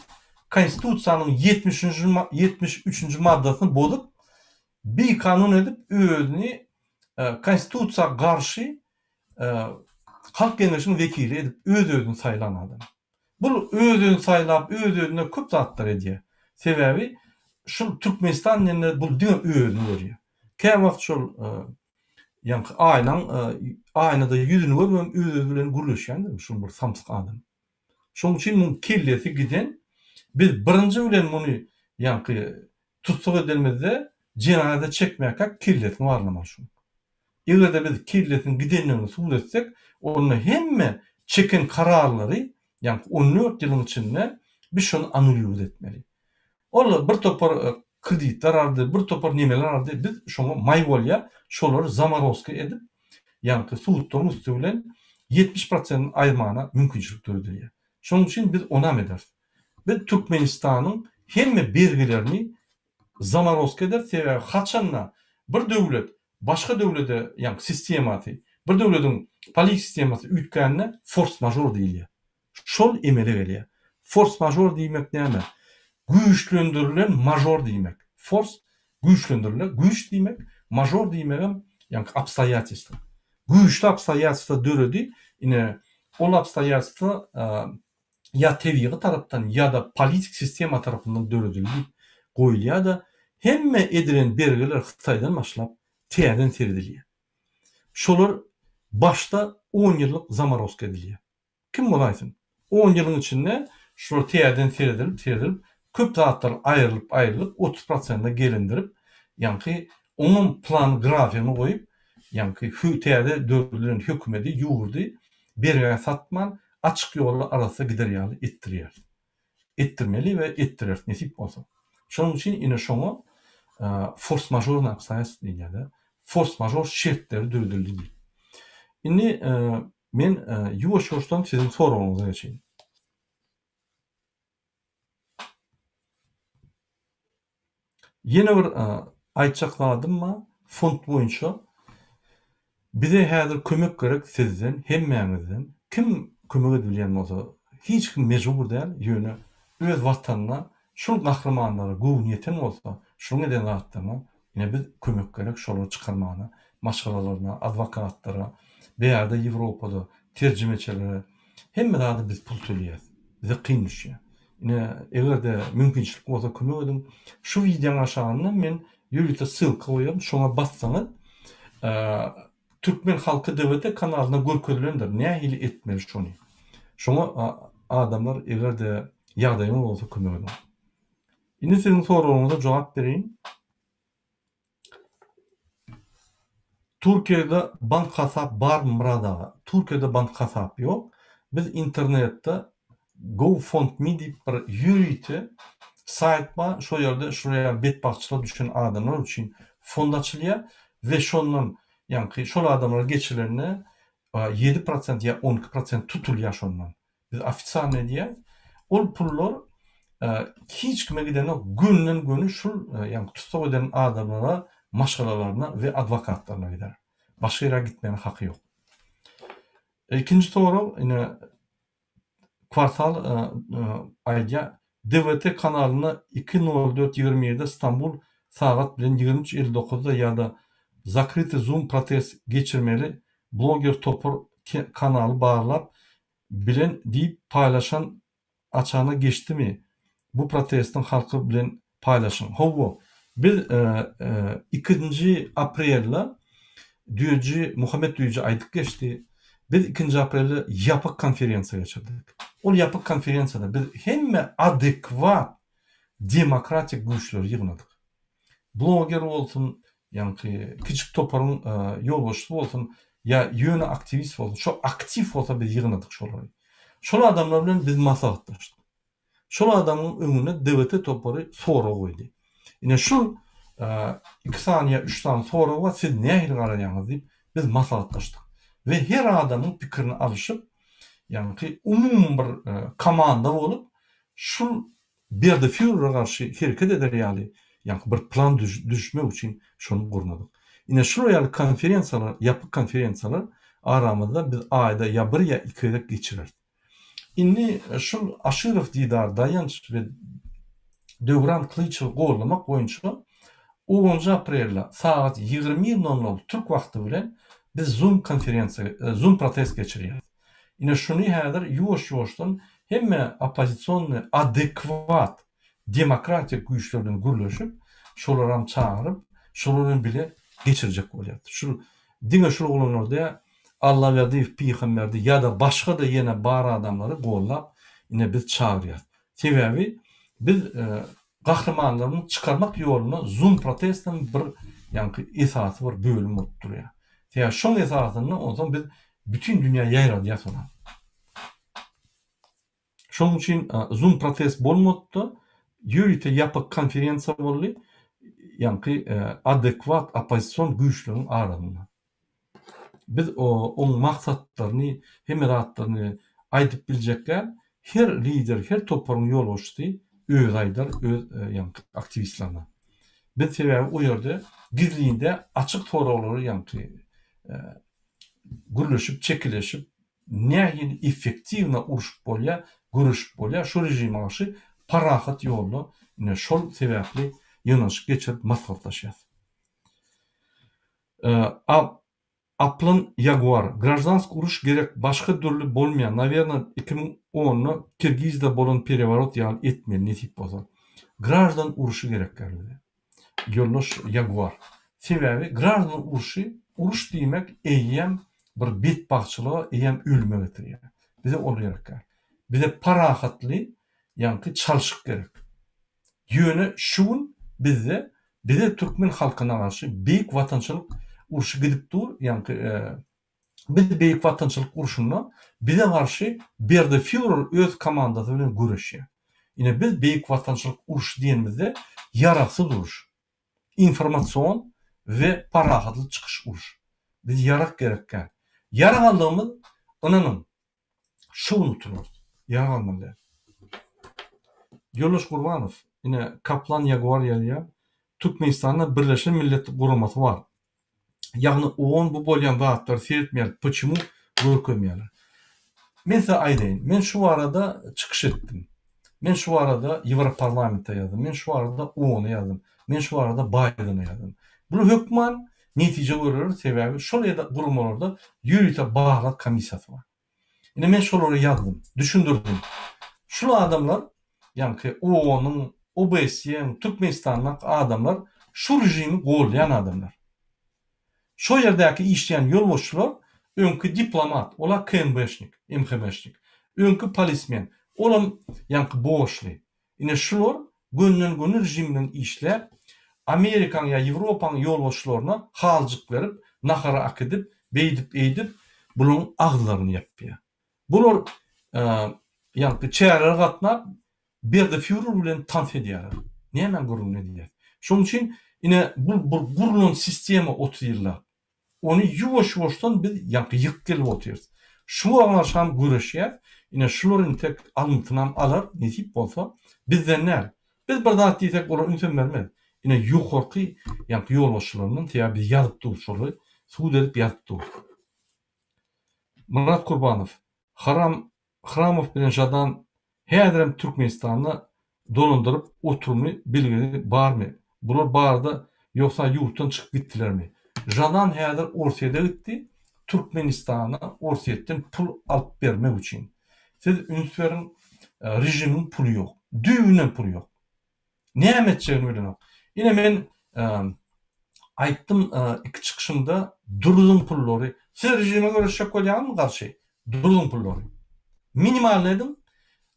konstitusiýanyň 73-nji maddasyny bozup, bikanun edip özüni konstitusiýa garşy Halk Geňeşiň wekili edip öz-özüni saýlan adam. Bul öz-özüni saýlap, öz-özüne köp zatlar edýär. Sebäbi şul Türkmenistan diýende bul diňe özüni görýär. Käwagt şol ýaňky aýnaň aýnada ýüzüni görübem öz-özi bilen gürleşýändir şul bir samsyk adam. Şonuň üçin muň kellesi giden biz birinji bilen muny ýaňky tussag edenimizde jenaza çekmäkäk kellesini barlamaly şuň. Eger-de biz kellesiniň gidendigini subut etsek, onda hemme çeken kararlary, ýaňky on dört ýylyň içinde biz şony anulýowat etmeli. Ol bir topar kreditler aldy, bir topar nemeler aldy, biz şoňa maý bolýar, şolary zamorozka edip, ýaňky sudlaryň üsti bilen 70 prosentini aýyrmana mümkinçilik döredilýär. Şonuň üçin biz onam ederis. Biz Türkmenistanyň hemme bergilerini zamorozka ederis, sebäbi haçanda bir döwlet başga döwlede, ýagny sistemasy, bir döwlediň politik sistemasy üýtgände fors-mažor diýilýär. Şol emele gelýär. Fors-mažor diýmek näme? Güýçlendirilen mažor diýmek. Fors güýçlendirilen, güýç diýmek, mažor diýmegem ýagny obstoýatelstwo. Güýçli obstoýatelstwo döredi, ine ol obstoýatelstwo ýa tebigy tarapdan ýa-da politik sistema tarapyndan döredildi diýip goýulýar-da, hemme edilen bergiler Hytaýdan başlap täzeden seredilýär. Şolar başda on ýyllyk zamorozka edilýär. Kim bolaýsyn. On ýylyň içinde şular täzeden seredilip, seredilip, köp zatlar aýrylyp, aýrylyp, 30 prosente gelindirip, ýaňky oňam plan grafigini goýup, ýaňky täze döredilen hökümedi, ýurdy bergä satman, açyk ýola arassa gider ýaly etdirýäris. Etdirmeli we etdireris nesip bolsa. Şonuň üçin ine şoňa fors-mažornyý obstoýatelstwo diýilýär-de. Fors-mažor şertleri döredildi diýip. Indi men ýuwaş-ýuwaşdan siziň soragyňyza geçeýin. Ýene bir aýtjak zadym bar, fond boýunça bize häzir kömek gerek sizden, hemmäňizden. Kim kömek edip bilýän bolsa, hiç kim mejbur däl, ýöne öz watanyna şul gahrymanlara göwni ýeten bolsa, şunuň eden zatlaryna ine biz kömek gerek şolary çykarmana, maşgalalaryna, adwokatlara, bärde Ýewropada terjimeçilere, hemme zada biz pul töleýäs. Bize kyn düşýär. Ine, eger-de mümkinçilik bolsa kömek ediň. Şu wideoň aşagynda men ýörite ssylka goýaryn, şoňa bassaňyz, Türkmen halky DWT kanalynda görkezilendir, nähili etmeli şony. Şoňa adamlar eger-de ýagdaýyňyz bolsa kömek ediň. Indi siziň soragyňyza jogap bereýin. Türkiýede bank hasap barmy Myrat aga? Türkiýede bank hasap ýok. Biz internetde GoFundMe diýip bir ýörite saýt bar. Şo ýerde şular ýaly betbagtçylyga düşen adamlar üçin fond açylýar we şondan ýaňky şol adamlara geçirilende 7% ýa 12% tutulýar şondan. Biz ofisialny edýäs. Ol pullar hiç kime gidenok, gönden-göni şul ýagny tussag eden adamlara maşgalalaryna we adwokatlaryna gider. Başga ýere gitmäne haky ýok. Ikinji sorag ine Kwartal aýdýar, DWT kanalynda iki nol dört 27-de Stambul sagat bilen 23 59-da ýa-da zakryty zoom protest geçirmeli bloger topar kanaly barlap bilen diýip paýlaşan açana geçdimi bu protestiň halky bilen paýlaşyň. Howwa biz ikinji aprelde Düýeji Muhammet Düýeji aýdyp geçdi. Biz ikinji aprelde ýapyk konferensiýa geçirdik. Ol ýapyk konferensiýada biz hemme adekwat demokratik güýçleri ýygnadyk. Bloger bolsun, ýaňky kiçik toparyň ýolbaşçysy bolsun ýa ýöne aktiwist bolsun, şo aktiw bolsa biz ýygnadyk şolary. Şol adamlar bilen biz maslahatlaşdyk. Şol adamyň öňüne DWT topary sorag goýdy. Ine şul iki sany ýa üç sany sorag bar, siz nähili garaýaňyz diýip biz maslahatlaşdyk. We her adamyň pikirini alyşyp, ýaňky umumy bir komanda bolup, şul Berdi fýurere garşy hereket eder ýaly ýaňky bir plan düzüşmek üçin şony gurnadyk. Ine şular ýaly konferensiýalar, ýapyk konferensiýalar aramyzda biz aýda ýa bir ýa iki gezek geçireris. Indi şul Aşyrow Didar Daýanç we Döwran Klyçewi gollamak boýunça onunjy aprelde sagat 21 nol nol türk wagty bilen biz zoom konferensiýa, zoom protest geçirýäris. Ine şuny häzir ýuwaş-ýuwaşdan hemme oppozisionnyý adekwat demokratik güýçler bilen gürleşip, şolaram çagyryp, şolar bilen bile geçirjek bolýas. Şul diňe şul oglanlar däl, Allaberdiýew Pygamberdi ýa-da başga-da ýene bar adamlary gollap ine biz çagyrýas. Sebäbi biz gahrymanlaryny çykarmak ýolunda zoom protestem bir ýaňky esasy bir bölüm bolup durýar. Sebäbi şoň esasynda onsoň biz bütin dünýä ýaýradýas ony. Şonuň üçin zoom protest bolmady-da, ýörite ýapyk konferensiýa boldy, ýaňky adekwat oppozision güýçleriň arasynda. Biz oň maksatlaryny, hemme zatlaryny aýdyp biljek däl. Her lider, her toparyň ýolbaşçysy özi aýdar öz ýaňky aktiwistlerine. Biz sebäbi o ýerde gizlinde açyk soraglary ýaňky gürleşip, çekeleşip, nähili effektiwno urşup bolýar, göreşip bolýar şu režime garşy parahat ýolda ine şol sebäpli ýygnanyşyk geçirip maslahatlaşýas. Aplan Ýaguar, Graždansk uruş gerek başga dürli bolmaýar nawerno 2010-da Kirgizda bolan pereworot ýaly etmeli nesip bolsa. Graždan uruşy gerek ýaly bize. Ýoldaş Ýaguar. Sebäbi graždan urşy, uruş diýmek eýýäm bir betbagtçylyga, eýýäm ölüme getirýär. Bize ol gerek däl. Bize parahatly, ýaňky çalşyk gerek. Ýöne şu gün bizde bize türkmen halkyna garşy Beýik Watançylyk urşy gidip dur, ýaňky biz Beýik Watançylyk urşunda bize garşy Berdi fýurer öz komandasy bilen göreşýär. Ine biz Beýik Watançylyk urşy diýenimizde ýaragsyz uruş, informasion we parahatly çykyş uruş. Biz ýarag gerek däl. Ýarag aldygymyz ynanyň Şu gün utularys. Ýarag almaly däl. Ýoldaş Gurbanow, ine Kaplan Ýaguar ýazýar, Türkmenistanda Birleşen Milletler Guramasy bar. Ýagny OON bu bolýan zatlary seretmeýär, poçemu görkezmeýärler. Men size aýdaýyn, men şu barada çykyş etdim. Men şu barada Ýewroparlamente ýazdym, men şu barada OON-a ýazdym, men şu barada Baýdena ýazdym. Bular hökman netije görerer, sebäbi şol guramalarda ýörite barlag komissiýasy bar. Ine men şolara ýazdym, düşündirdim. Şul adamlar, ýaňky OON-yň, OBSE-iň, Türkmenistandaky adamlar şu režimi goldaýan adamlar. Şo ýerdäki işleýän ýolbaşçylar öňki diplomat, ola KMB-şnik, MHB-şnik, öňki polismen, olam ýaňky borçly. Ine şular gönden-göni režim bilen işläp, Amerikaň ýa Ýewropaň ýolbaşçylaryna haljyk berip, nahara akidip, beýdip-eýdip, bularyň agyzlaryny ýapýar. Bular ýaňky çärelere gatnap, Berdi fýurer bilen tans edýärler. Nämäň gürrüňini edýäs? Şonuň üçin ine bu bir gurlan sistema 30 ýyllap. Ony ýuwaş-ýuwaşdan biz ýaňky ýykyp gelip otyrys. Şuňa garşam göreşýäs. Ine şular intek alynysynam alar, nesip bolsa. Bizden däl. Biz bir zat diýsek olar ünsem bermez. Ine ýokarky ýaňky ýolbaşçylaryndan sebäbi biz ýazyp durus şolary subut edip ýazyp durus. Myrat Kurbanow, Haram Hramow bilen Žadan häzirem Türkmenistanda dolandyryp oturmy bilgini barmy bular barada ýogsa ýurtdan çykyp gitdilermi? Žadan häzir Orsýede gitdi Türkmenistana Orsýetden pul alyp bermek üçin. Siz üns beriň režimiň puly ýok. Düýbünden puly ýok. Näme etjegini bilenok. Ine men aýtdym iki çykyşymda duruzyň pullary. Siz režime göreşjek bolýaňyzmy garşy? Duruzyň pullary. Minimalny ediň.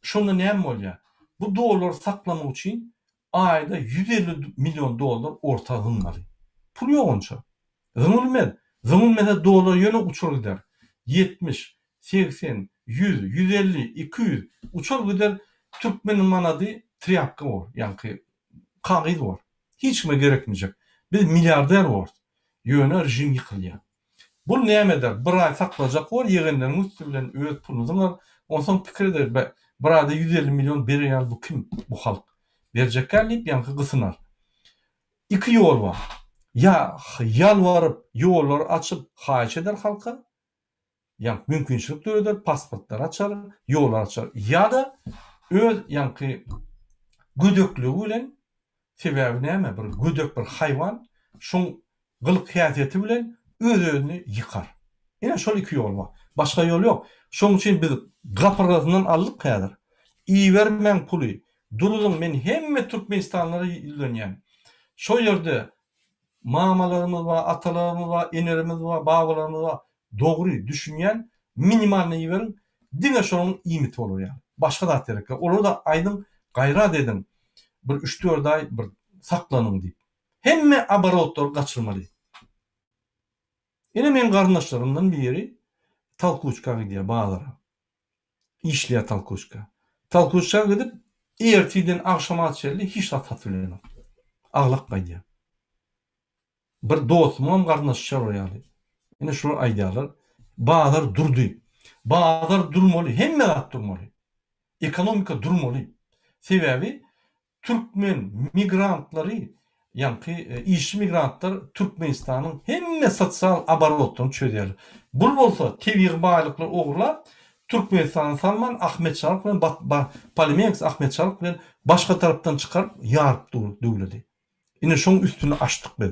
Şonda näme bolýar? Bu dollary saklamak üçin aýda 150 million dollar orta zyňmaly. Pul ýok onça. Zyňylmaz. Zyňylmasa dollar ýöne uçar gider. 70, 80, 100, 150, 200 uçar gider türkmen manady trýapka bor, ýaňky kagyz bor. Hiç kime gerekmejek. Biz milliarder borus. Ýöne režim ýykylýar. Bul näme eder? Bir aý saklajak bor, ýegenleriň üsti bilen öz puluny zyňar. Onsoň pikir eder, be, bir aýda 150 million berer ýaly bu kim, bu halk? Berjekkä diýip ýaňky gysynar. Iki ýol bar. Ýa ýalbaryp, ýollary açyp haýyş eder halka, ýaňky mümkinçilik döreder, pasportlary açar, ýollary açar. Ýa-da öz ýaňky gödekligi bilen, sebäbi näme, bir gödek bir haýwan, şoň gylyk-häsiýeti bilen öz-özüni ýykar. Ine şol iki ýol bar. Başga ýol ýok. Şoň üçin biz gapyrgasyndan aldyk häzir. Ibermäň puly. Duruzyň men hemme türkmenistanlylara ýüzlenýän. Şo ýerde mamalarymyz bar, atalarymyz bar, enelerimiz bar, babalarymyz bar. Dogry düşünýän minimalny iberiň. Diňe şonuň iýmiti bolar ýaly. Başga zat gerek ýok. Olara-da aýdyň gaýrat ediň. Bir üç-dört aý bir saklanyň diýip. Hemme oborotlary gaçyrmaly. Ine meň garyndaşlarymdan biri Talkuçka gidýär bazara. Işleýär Talkuçka. Talkuçka gidip ertirden agşama çenli hiç zat satyp bilenok. Aglap gaýdýar. Bir dostumyňam garyndaşy şolar ýaly. Ine şular aýdýarlar. Bazar durdy. Bazar durmaly, hemme zat durmaly. Ekonomika durmaly. Sebäbi Türkmen migrantlary, ýaňky işçi migrantlar Türkmenistanyň hemme sosial oborotlaryny çözýärler. Bul bolsa tebigy baýlyklary ogurlap, Türkmenistana salman Ahmet Şalyk bilen Polimex Ahmet Şalyk bilen başga tarapdan çykaryp ýaryp dur döwledi. Ine şoň üstüni açdyk biz.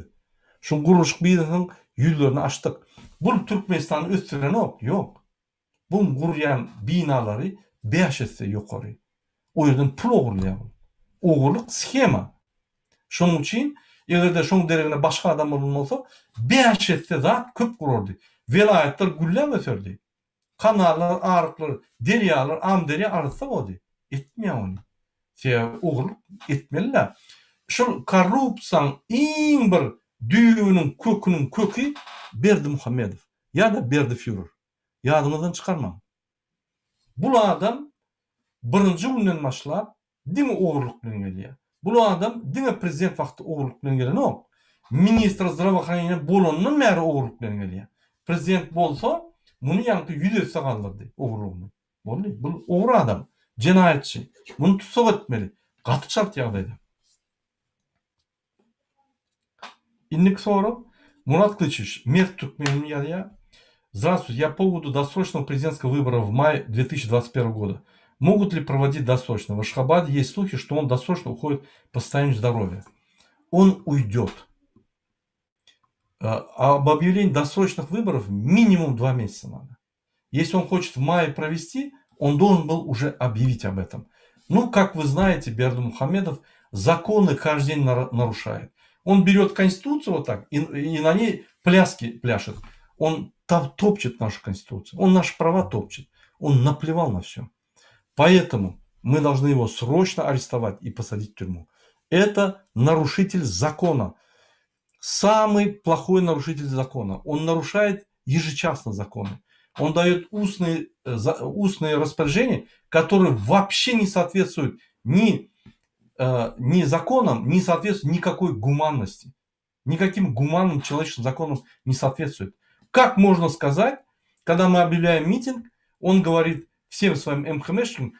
Şuň gurluşyk biznesiniň ýüzlerini açdyk. Bul Türkmenistany ösdürenok, ýok. Buň gurýan binalary bäş esse ýokary. O ýerden pul ogurlaýar bul. Ogurlyk shema. Şonuň üçin eger-de şoň deregine başga adam bolan bolsa, bäş esse zat köp gurardy. Welaýatlar gülläp öserdi. Kanallar, aryklar, derýalar, Amyderýa arassa boldy. Etmeýär ony. Sebäbi ogurlyk etmeli-dä. Şol korrupsiýaň iň bir düýbüniň, köküniň köki Berdimuhamedow ýa-da Berdi fýurer. Ýadyňyzdan çykarmaň. Bul adam birinji günden başlap diňe ogurlyk bilen gelýär. Bul adam diňe prezident wagty ogurlyk bilen gelenok. Ministr zdravoohraneniýa bolandan bäri ogurlyk bilen gelýär. Prezident bolsa muny ýaňky ýüz esse galdyrdy ogurlygyny. Boldy. Bul ogry adam. Jenaýatçy. Muny tussag etmeli. Gaty çalt ýagdaýda. Indiki sorag, Murat Klyçewiç, Mert Türkmenin ýazýar. Здравствуйте, я по поводу досрочного президентского выбора в мае 2021 года. Могут ли проводить досрочно? В Ашхабаде есть слухи, что он досрочно уходит по состоянию здоровья. Он уйдет. Об объявлении досрочных выборов минимум два месяца надо. Если он хочет в мае провести, он должен был уже объявить об этом. Ну, как вы знаете, Бердымухамедов законы каждый день нарушает. Он берет Конституцию вот так и, и на ней пляски пляшет. Он там топчет нашу Конституцию, он наши права топчет. Он наплевал на все. Поэтому мы должны его срочно арестовать и посадить в тюрьму. Это нарушитель закона. Самый плохой нарушитель закона. Он нарушает ежечасно законы. Он дает устные, э, устные распоряжения, которые вообще не соответствуют ни, э, ни законам, не соответствуют никакой гуманности. Никаким гуманным человеческим законам не соответствует. Как можно сказать, когда мы объявляем митинг, он говорит всем своим МХМшникам,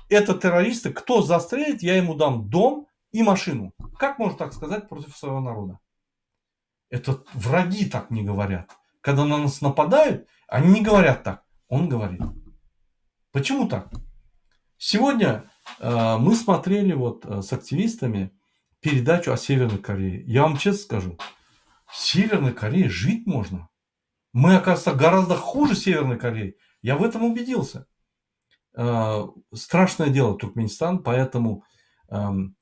это террористы, кто застрелит, я ему дам дом. И машину. Как можно так сказать против своего народа? Это враги так не говорят. Когда на нас нападают, они не говорят так. Он говорит. Почему так? Сегодня э, мы смотрели вот э, с активистами передачу о Северной Корее. Я вам честно скажу, в Северной Корее жить можно. Мы, оказывается, гораздо хуже Северной Кореи. Я в этом убедился. Э, страшное дело Туркменистан, поэтому эм,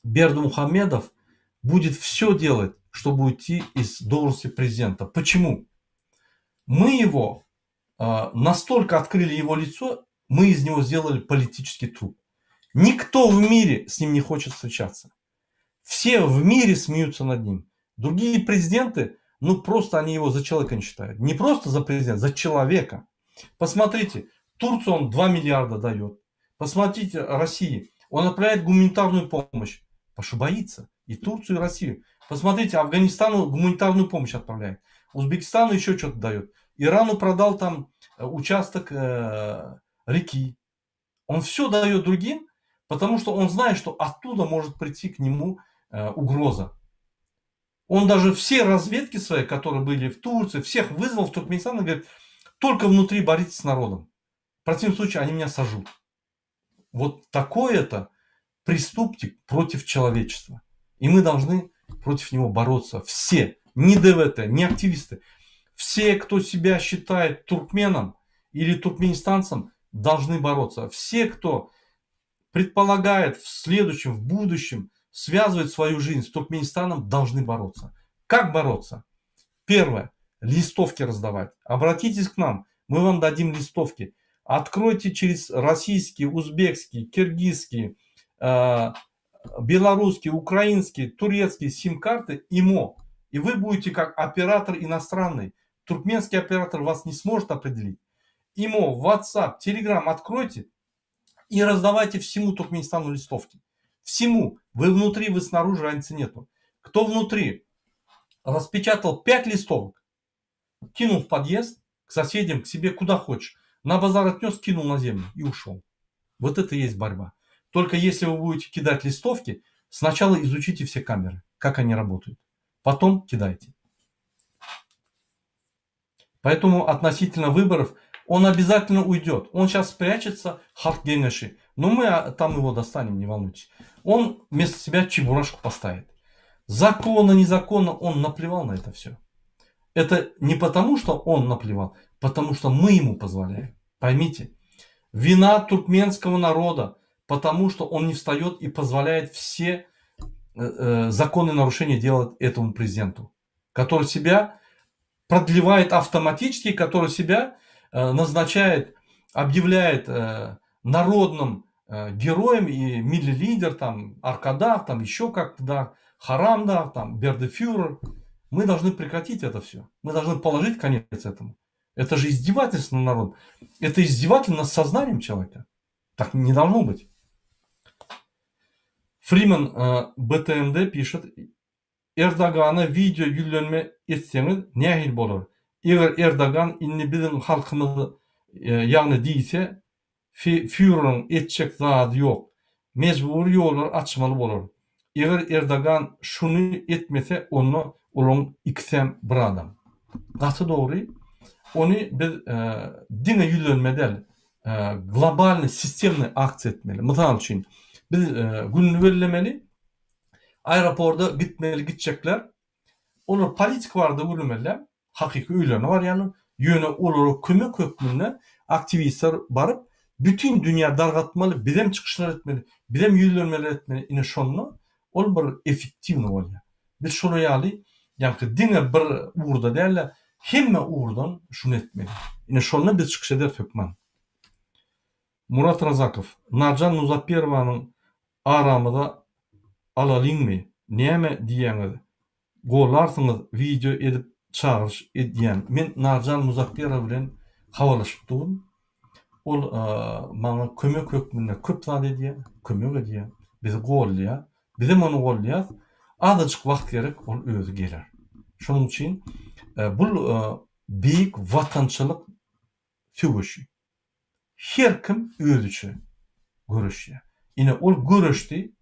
Бердымухамедов будет все делать, чтобы уйти из должности президента. Почему? Мы его э, настолько открыли его лицо, мы из него сделали политический труп. Никто в мире с ним не хочет встречаться. Все в мире смеются над ним. Другие президенты, ну просто они его за человека не считают. Не просто за президента, за человека. Посмотрите, Турцию он 2 миллиарда дает. Посмотрите, России. Он отправляет гуманитарную помощь. Потому что боится. И Турцию, и Россию. Посмотрите, Афганистану гуманитарную помощь отправляет. Узбекистану еще что-то дает. Ирану продал там э, участок э, реки. Он все дает другим, потому что он знает, что оттуда может прийти к нему э, угроза. Он даже все разведки свои, которые были в Турции, всех вызвал в Туркменистан и говорит, только внутри боритесь с народом. В противном случае они меня сожгут. Вот такой это преступник против человечества. И мы должны против него бороться. Все, не ДВТ, не активисты. Все, кто себя считает туркменом или туркменистанцем, должны бороться. Все, кто предполагает в следующем, в будущем связывать свою жизнь с Туркменистаном, должны бороться. Как бороться? Первое. Листовки раздавать. Обратитесь к нам, мы вам дадим листовки. Откройте через российские, узбекские, киргизские, э, белорусские, украинские, турецкие сим-карты ИМО. И вы будете как оператор иностранный. Туркменский оператор вас не сможет определить. ИМО, WhatsApp, Telegram откройте и раздавайте всему Туркменистану листовки. Всему. Вы внутри, вы снаружи, разницы нету. Кто внутри распечатал 5 листовок, кинул в подъезд, к соседям, к себе, куда хочешь. На базар отнес, кинул на землю и ушел. Вот это и есть борьба. Только если вы будете кидать листовки, сначала изучите все камеры, как они работают. Потом кидайте. Поэтому относительно выборов он обязательно уйдет. Он сейчас спрячется, Halk Geňeşi. Но мы а, там его достанем, не волнуйтесь. Он вместо себя чебурашку поставит. Законно, незаконно, он наплевал на это все. Это не потому, что он наплевал, потому что мы ему позволяем. Поймите, вина туркменского народа, потому что он не встает и позволяет все э, э, законные нарушения делать этому президенту, который себя продлевает автоматически, который себя э, назначает, объявляет народным героем и milli lider, там, Arkadag, там еще как-то, да, Haramdag, там, Бердефюрер. Мы должны прекратить это все. Мы должны положить конец этому. Это же издевательство на народ. Это издевательство над сознанием человека. Так не должно быть. Фриман э, БТМД пишет, Erdogana wideo ýüzlenme etseňiz nähili bolar? Eger Erdogan indi biziň halkymyz ýagny diýse Fýureriň etjek zady ýok. Mejbury ýollary açmaly bolar. Eger Erdogan şuny etmese onda olaryň ikisem bir adam. Gaty dogry. Ony biz diňe ýüzlenme däl, globalnyý sistemnyý aksiýa etmeli. Mysal üçin, biz gününi bellemeli, aeroporda gitmeli gitjekler, olar politika barada gürlemeliler, hakyky öýlerine barýarlar, ýöne olara kömek hökmünde aktiwistler baryp, bütin dünýä dargatmaly, bizem çykyşlar etmeli, bizem ýüzlenmeler etmeli, ine şonda ol bir effektiwnyý bolýar. Biz şolar ýaly, ýaňky diňe bir ugurda däl-de, hemme ugurdan şuny etmeli. Ine şonda biz çykyş ederis hökman. Murat Razakow, Narjan Muzapperowanyň aramyza alalyňmy, näme diýýäňiz, gollarsyňyz wideo edip çagyryş edýän. Men Narjan Muzapperowa bilen habarlaşyp durun. Ol maňa kömek hökmünde köp zat edýär, kömek edýär, bizi gollaýar. Bizem ony gollaýas. Azajyk wagt gerek, ol özi geler. Şonuň üçin bul beýik watançylyk söweşi. Her kim özüçe göreşýär. Ine, ol göreşdi.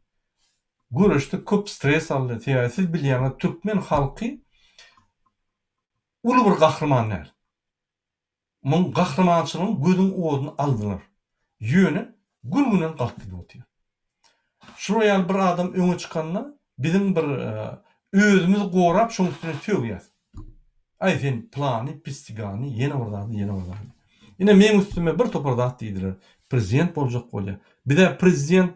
Göreşdi, köp stres aldy. Sebäbi siz bilýäňiz, türkmen halky uly bir gahryman däl. Muň gahrymançylygyň gözüň oduny aldylar. Ýöne gün-günden galyp gidip otyr. Şular ýaly bir adam öňe çykanda biziň bir özümizi gorap şoň üstüne sögýäs. Aý sen plany, pistigany, ýene bir zady, ýene bir zady. Ine meň üstüme bir topar zat diýdiler. Prezident boljak bolýar. Bizä prezident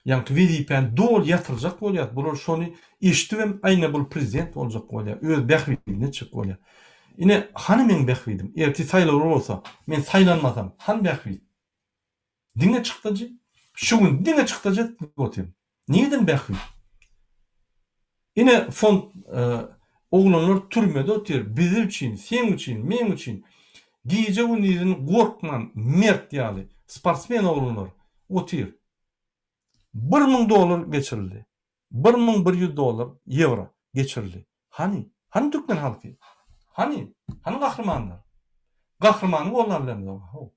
ýaňky wezipäni doly ýatyrjak bolýas. Bular şony eşidibem aý ine bul prezident boljak bolýar. Öz bähbidini etjek bolýar. Ine hany meň bähbidim? Ertir saýlawlar bolsa, men saýlanmasam, hany bähbit? Diňe çykdajy. Şu gün diňe çykdajy edip otyryn. Nireden bähbit? Ine fond oglanlar türmede otyr, bizi üçin, seň üçin, meň üçin. Gije-gündizini gorkman, mert ýaly sportsmen oglanlar otyr. 1000 dollar geçirildi. 1100 dollar, ýewro geçirildi. Hany? Hany türkmen halky? Hany? Hany gahrymanlar? Gahrymany gollap bilemzok, how.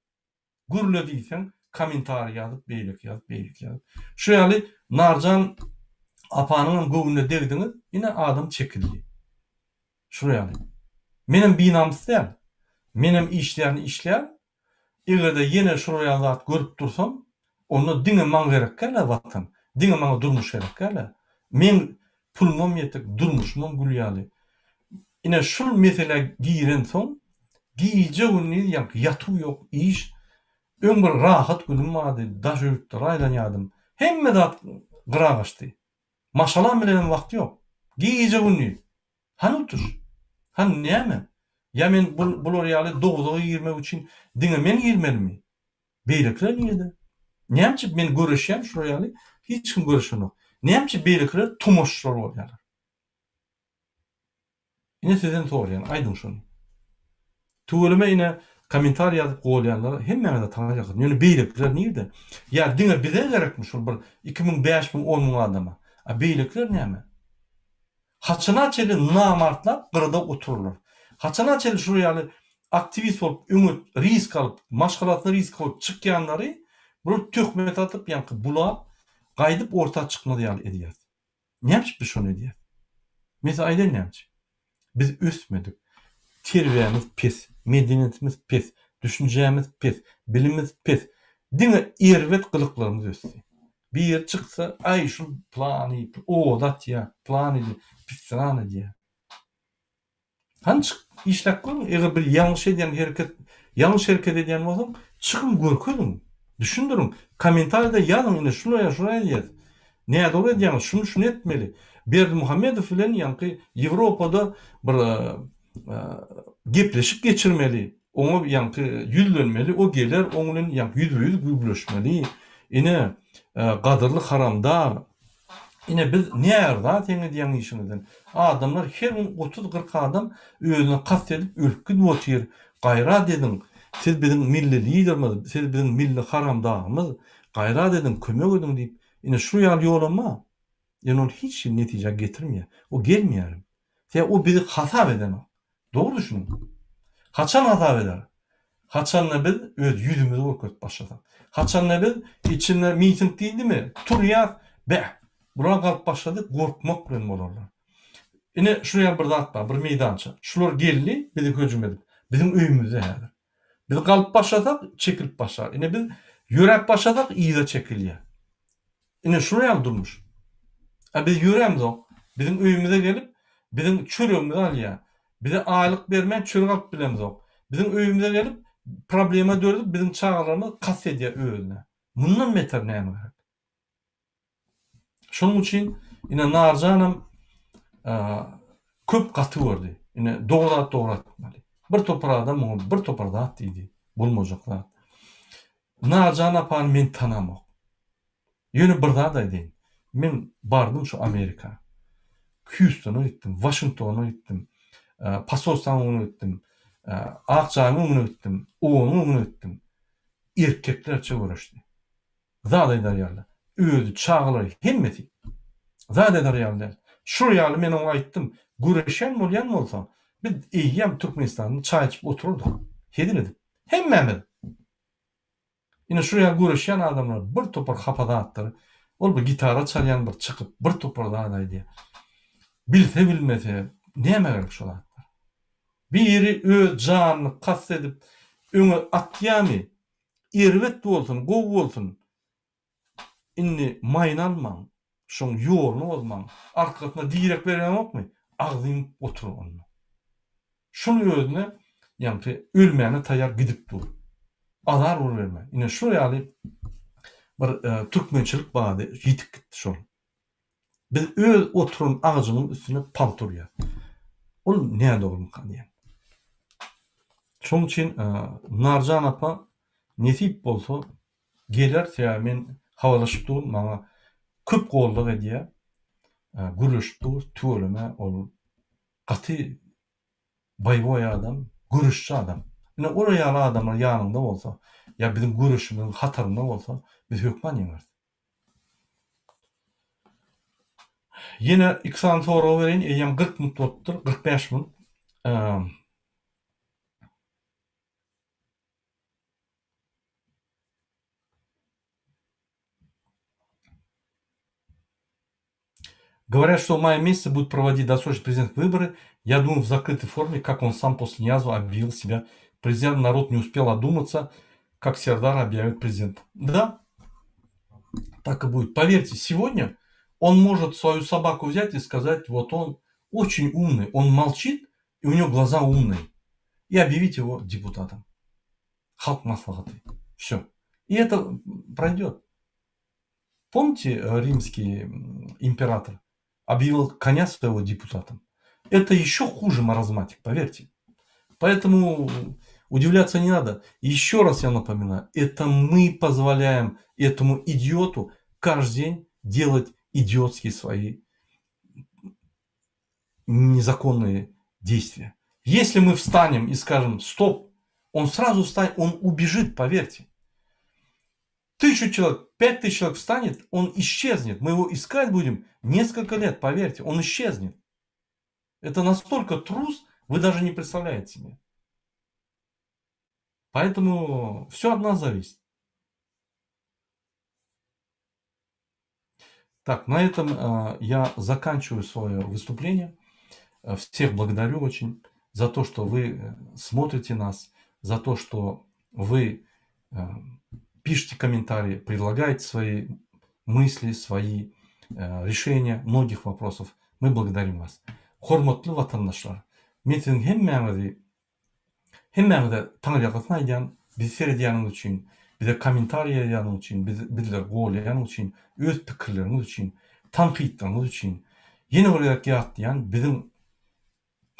Gürle diýseň kommentariý ýazyp beýleki ýazyp beýleki ýazyp. Şu ýaly Narjan apanyňam göwnüne degdiňiz ine adam çekildi. Şular ýaly. Menem binamys däl. Menem işleýän işleýän. Egerde ýene şular ýaly zat görüp dursam onda diňe maňa gerek dälä watan. Diňe maňa durmuş gerek dälä. Meň pulumam ýetik durmuşumam gül ýaly. Ine şul meselä girensoň gije-gündiz ýaňky ýatuw ýok, iş. Öň bir rahat günüm bardy, daş ýurtlara aýlanýardym. Hemme zat gyra gaçdy. Maşgalam bilenem wagt ýok. Gije-gündiz. Hany utuş? Hany näme? Ýa men bular ýaly dowzaha girmek üçin diňe men girmelimi? Beýlekiler nirede? Näme üçin men göreşýän şular ýaly, hiç kim göreşenok. Näme üçin beýlekiler tomaşaçylar bolýarlar? Ine sizden soraýan, aýdyň şony. Tüweleme ine kommentariý ýazyp golýanlara hemmäňize taňryýalkasyn. Ýöne beýlekiler nirde? Ýa diňe bize gerekmi şol bir 2000, 5000, 10000 adama? A beýlekiler näme? Haçana çenli namartlap gyrada oturarlar? Haçana çenli şular ýaly aktiwist bolup öňe risk alyp, maşgalasyna risk goýup çykýanlary bular töhmet atyp ýaňky bulap gaýdyp orta çykmaz ýaly edýäs. Näme üçin biz şony edýäs? Men size aýdaýyn näme üçin. Biz ösmedik. Terbiýämiz pes, medeniýetimiz pes, düşünjämiz pes, bilimimiz pes. Diňe erbet gylyklarymyz ösdi. Biri çyksa, aý şu plany, owaz atýar, plany diýýär, pisrany diýýär. Hany çyk, işläp görüň, eger bir ýalňyş edýän hereket, ýalňyş hereket edýän bolsaň, çykyň görkeziň, düşündiriň, kommentariýada ýazyň ine şular ýaly şular edýäs. Nädogry edýäňiz, şuny şuny etmeli. Berdimuhamedow bilen ýaňky Ýewropada bir gepleşik geçirmeli, oňa ýaňky ýüzlenmeli, o geler, oň bilen ýaňky ýüzbe-ýüz gürleşmeli. Ine, gadyrly haramdag, Ine biz närza seň edýän işiňizden. Adamlar her gün otuz-kyrk adam özüne kast edip ölüp gidip otyr. Gaýrat ediň. Siz biziň milli liderimiz, siz biziň milli haramdagymyz. Gaýrat ediň, kömek ediň diýip, ine şu ýaly ýolam bar. Ýöne ol hiç hili netijä getirmeýär. O gelmeýärem. Sebäbi o bizi hasap edenok. Dogry düşüniň. Haçan hasap eder? Haçanda biz öz ýüzümizi görkezip başlasak. Haçanda biz içinde miting diýildimi, turýas, bäh, bular galyp başlady, gorkmak bilen bolarlar. Ine, şu ýaly bir zat bar, bir meýdança. Şular geldi, bizi hüjüm edip. Biziň öýümizde häzir. Biz galyp başlasak, çekilip başlar. Ine biz ýöräp başlasak, yza çekilýär. Ine şular ýaly durmuş. A biz ýörämzok. Biziň öýümize gelip, biziň çöregimizi alýar. Bize aýlyk bermän çörek alyp bilemzok. Biziň öýümize gelip, problema döredip, biziň çagalarymyz kast edýär özüne. Mundan beter näme gerek? Şonuň üçin ine Narjanam köp gaty gördi. Ine dogry zat dogry aýtmaly. Bir topar adam muňa bir topar zat diýdi. Bolmajak zat. Narjan apany men tanamok. Ýöne bir zat aýdaýyn. Men bardym şu Amerika. Hýustona gitdim, Waşingtona gitdim, posolstwanyň öňüne gitdim, Ak jaýyň öňüne gitdim, OON-yň öňüne gitdim. Erkeklerçe göreşdi. Zat aýdar ýaly. Özi, çagalary, hemmesi. Zat aýdar ýaly däl. Şul ýaly men oňa aýtdym, göreşýän bolýan bolsa, biz eýýäm Türkmenistanda çaý içip oturardyk. Hezil edip. Hemmämiz. Ine şu ýaly göreşýän adamlar bir topar hapa zatlary. Ol bir gitara çalýan bir çykyp bir topar zat aýdýar. Bilse bilmese nämä gerek şo zatlar. Biri öz janyny kast edip öňe atýamy erbet bolsun gowy bolsun indi maýyny almaň şoň ýoluny bozmaň arkasyna direk bereňokmy agzy ýumup otur onda. Şuň özüne ýaňky ölmäne taýýar gidip dur. Azar boluberme. Ine şu ýaly bir türkmençilik bardy, ýitip gitdi şol. Biz öz oturan agajymyzyň üstüne palta urýas. Ol nädogrumyka diýýän. Şonuň üçin Narjan apa nesip bolsa geler, sebäbi men habarlaşyp durun, maňa köp goldaw edýär. Gürleşip durus, tüweleme ol Gaty boýboý adam, göreşçi adam. Ine olar ýaly adamlar ýanyňda bolsa, ýa biziň göreşimiziň hatarynda bolsa, biz hökman ýeňeris. Ýene iki sany sorag bereýin, eýýäm 40 minut bolupdyr, 45 minut. Говорят, что в мае месяце будут проводить досрочные президентские выборы. Я думаю, в закрытой форме, как он сам после Ниязова объявил себя президентом. Народ не успел одуматься, как Сердар объявит президентом. Да, так и будет. Поверьте, сегодня он может свою собаку взять и сказать, вот он очень умный, он молчит, и у него глаза умные. И объявить его депутатом. Halk Maslahaty. Все. И это пройдет. Помните, э, римский император объявил коня своего депутатом? Это еще хуже маразматик, поверьте. Поэтому удивляться не надо. Еще раз я напоминаю, это мы позволяем этому идиоту каждый день делать идиотские свои незаконные действия. Если мы встанем и скажем «стоп», он сразу встанет, он убежит, поверьте. Тысячу человек, 5000 человек встанет, он исчезнет. Мы его искать будем несколько лет, поверьте, он исчезнет. Это настолько трус, вы даже не представляете себе. Поэтому все от нас зависит. Так, на этом э, я заканчиваю свое выступление. Э, всех благодарю очень за то, что вы э, смотрите нас, за то, что вы пишите комментарии, предлагаете свои мысли, свои решения многих вопросов. Мы благодарим вас. Hormatly watandaşlar, men siziň hemmäňizi Hemmäňize taňryýalkasyn aýdýan, bizi seredýäniňiz üçin, bize kommentariý ýazýanyňyz üçin, biz bizleri goldaýanyňyz üçin, öz pikirleriňiz üçin, tankytlaryňyz üçin. Ýene bir gezek ýatlaýan, biziň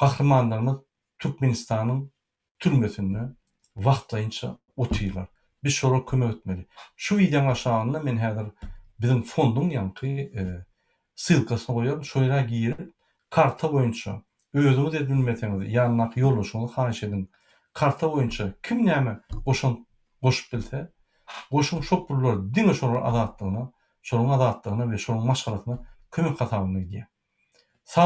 gahrymanlarymyz Türkmenistanyň türmesinde wagtlaýynça otyrlar. Biz şolara kömek etmeli. Şu wideoň aşagynda men häzir biziň fonduň ýaňky ssylkasyny goýaryn, şo ýere girip, karta boýunça özüňiz edinmeseňiz, ýanyndaky ýoldaşyňyzy haýyş ediň, karta boýunça kim näme goşant goşup bilse, goşuň, şo pullar diňe şolar azatlygyna, şolaryň azatlygyna we şolaryň maşgalasyna kömek hasabynda gidýär. Sag.